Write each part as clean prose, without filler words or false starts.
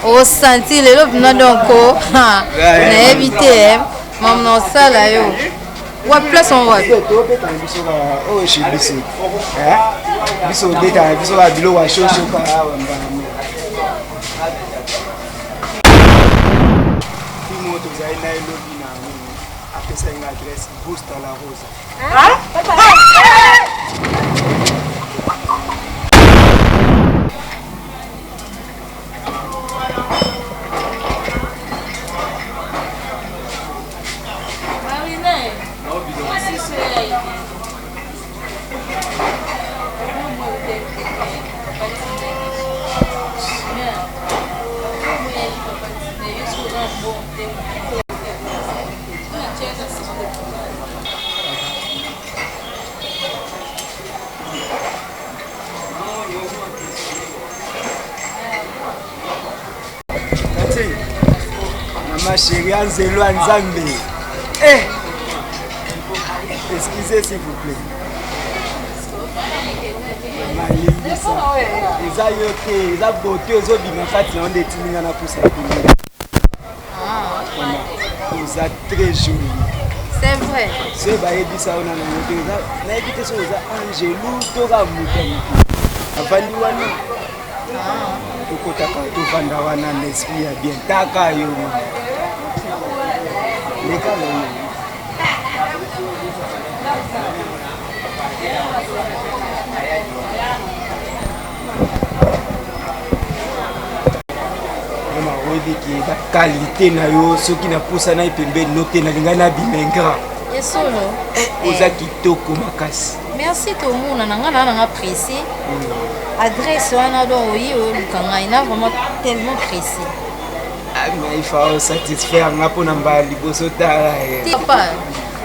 Osanti lelo mpena donc nayebi te mama na osala yo wapi place yango wapi? Tobetaka biso kaka oyo chez biso, biso obetaka biso kaka biloko ya shosho kaka awa mbala mo tozali na elobi na nini apesaki nga adresse Busta la Rosa. Mama chérie, anzelo ya Nzambe. Eh! Excusez s'il vous plaît. Malimbisa. Eza yo te, eza beauté ezobima kati na yo nde etindi nga napusa pembeni. Oza très jolie. C'est vrai. Soki bayebisa yo nano moto eza nayebi te soki oza angelu to kaka moto ya motu avandi wana tokotaka tovanda wana na esprit ya bien taka yo leka na yo. Oyebi ke bakalite na yo soki napusana ye pembeni no te nalingai nabima ingrat. Esolo. Oza kitoko makasi. Merci. Tomona na nga na nanga pressé adresse wana donc oyi oluka ngai na vraiment tellement pressé. Mais il faut satisfaire nga mpona mbala liboso tala ye. Papa,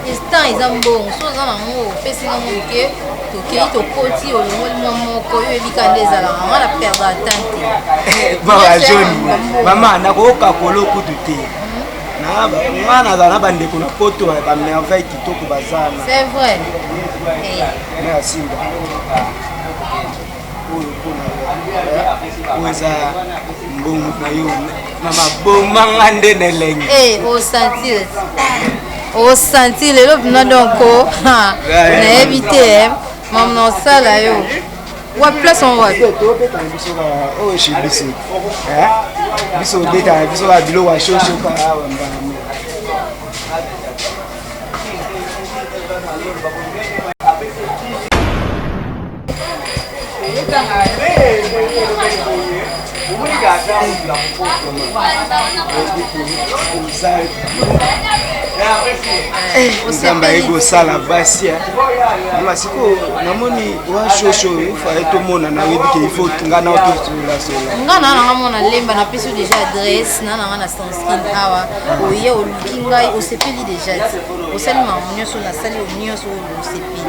instant eza mbongo so oza nango opesi nga moke tokei tokoti olongoli mwa moko oyo oyebika nde ezalaka nga na perdre atan te. Baba jaune mama nakoyoka kolo kutu te. Nga nazala na bandeko na poto bamerveille kitoko baza na. C'est vrai. Merci. Oyo mpona oyo eza mbongo na yo mama, bomanga nde na elengi. Osentir osentir lelo mpena donc nayebi te mama na osala yo wapi place yango wapi? Tobetaka biso kaka oyo chez biso, biso obetaka biso kaka biloko ya shosho kaka awa mbala mo. Nzambe ayebi kosala basi. Mama, sikoyo namoni wa shosho ifaye tomona nayebi ke ifo nga na tosolasola. Nga na nanga mona lemba napesi yo déjà adresse na nanga na sunscreen awa oye oluki ngai osepeli déjà ti osali makambo nyonso nasali yo nyonso oyo osepeli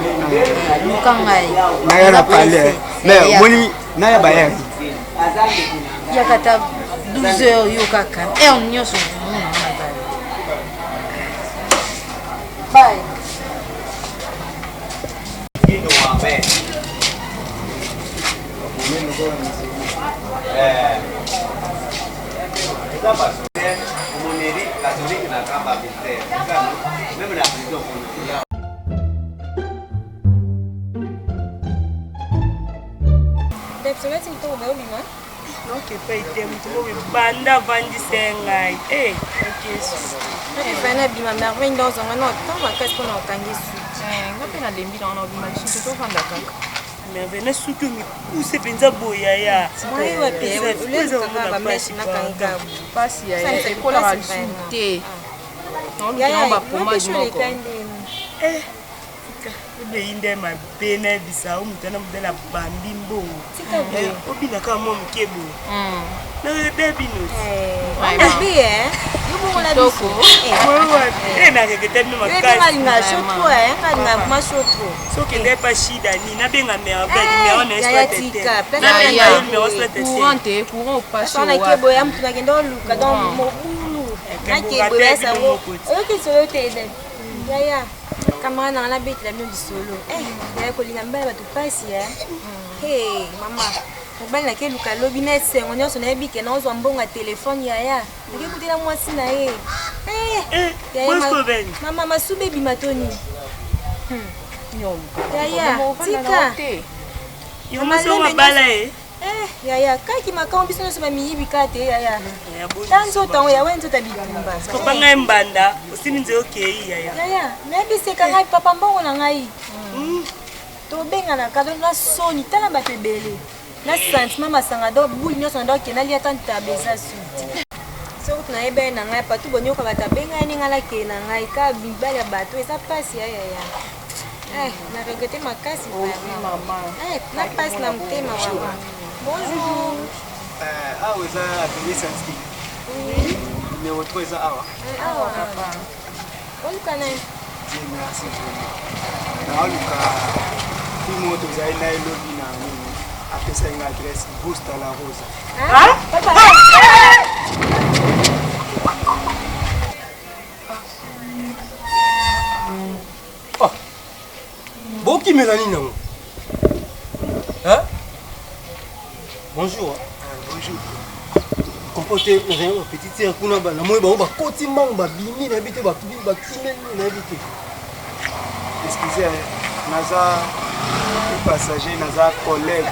luka ngai. Naya na palais mais omoni naya bayaki. Yaka ta 12 heures yo kaka heure nyonso omona nga nazali. Bye. Nokepai te moto moko ebanda avandisa ngai. Nabima merveille nde ozonga na temps makasi mpona okangi suki. Nga mpe nalembi nango na obima lisusu tofanda kaka. Merveille na suki oyo mikuse mpenza boyaya. Pasi ya ekolaka lisusu te naoluka bapomade moko. Obeyi nde mabe nayebisa o moto wana modele abambi mbongo obinaka mwa moke boye nabe bino nareketa bino makasi soki nde pa shida nini nabenga merveille numéro na ye courant te courant opasi. Boya motu nakende oluka donc mobulu nakeboya sango oyoki lisolo te yaya camarade nanga nabetela bino lisolo yaya kolinga mibala bato pasi. Mama. Mobali nake luka lobi na esengo nyonso nayebi ke naozwa mbongo ya telefone yaya. Nake kutela mwasi na ye. Eh, Eh, yaya, bosco beni. mama masuba ebima to nini? Yaya, tika. Yo mwasi oyo mabala ye. Eh, yaya, kaki makambo biso nyonso bamiyibi kaka te yaya. Yaya, boni Ta nzoto yango yawe nzoto ya bitumba. Papa ngai mbanda, osimi nzela okei yaya. Yaya, nayebiseka ngai papa mbongo na ngai. Tobenganaka donc na soni tala bato ebele na sentiment masanga donc bule nyonso na donc nalia ata ntaba eza suti. Soki kutu nayebi ye na ngai patu bonyoka bato abengai ni ngai nakee na ngai kaka mibali ya bato eza mpasi ya yaya. Eh, na regrete makasi vraiment. Eh, na mpasi na motema mama. Bonjour. Awa eza atelier Sanski. Numéro 3 eza awa. Eh, awa papa. Oluka nani? Dieu merci vraiment. Naoluka fille moko tozali na ye lobi na nini apesaki nga adresse Gusta la Rosa. Ah, papa. Ah. Bokimela nini yango? Hein? Bonjour. Bonjour. Comprends te réunion petite sœur kuna ba namoni bango bakoti mbangu babimi nayebi te bakimeli nayebi te. Excusez, naza passager, naza collègue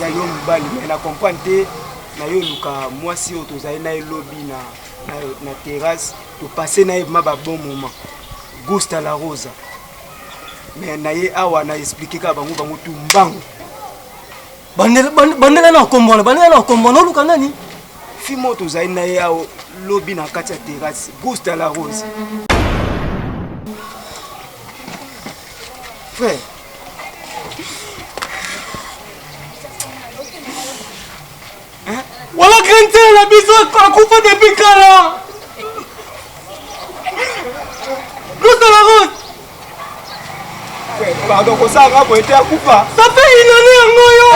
ya yo mobali mais na comprendre te na yo luka mwasi oyo tozali na ye lobi na, na, na terrasse topasse na ye vraiment ba bon moment Gusta la Rosa mais na ye awa na explique kaka bango bango tu mbangu. Bandela na kombo wana, bandela na kombo wana, oluka nani? Fille moko tozali na ye awa lobi na kati ya terrasse Gusta la Rose. Frère, Wala grande sœur na biso akufa depuis kala. Gusta la Rose. Frère, pardon kosala nga boye te akufa. Ça fait une année yango yo.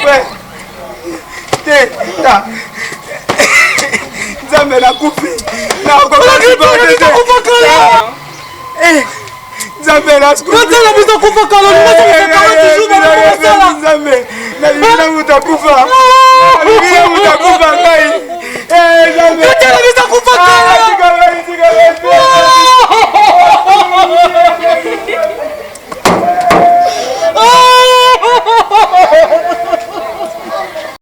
Frère, te ta Nzambe nakufi. Wala grande sœur na biso akufa kala. Nzambe nakufi. Grande sœur na biso akufa kala. Nzambe nalingi na moto akufa. Nalingi na moto akufa ngai. Nzambe. Grande sœur na biso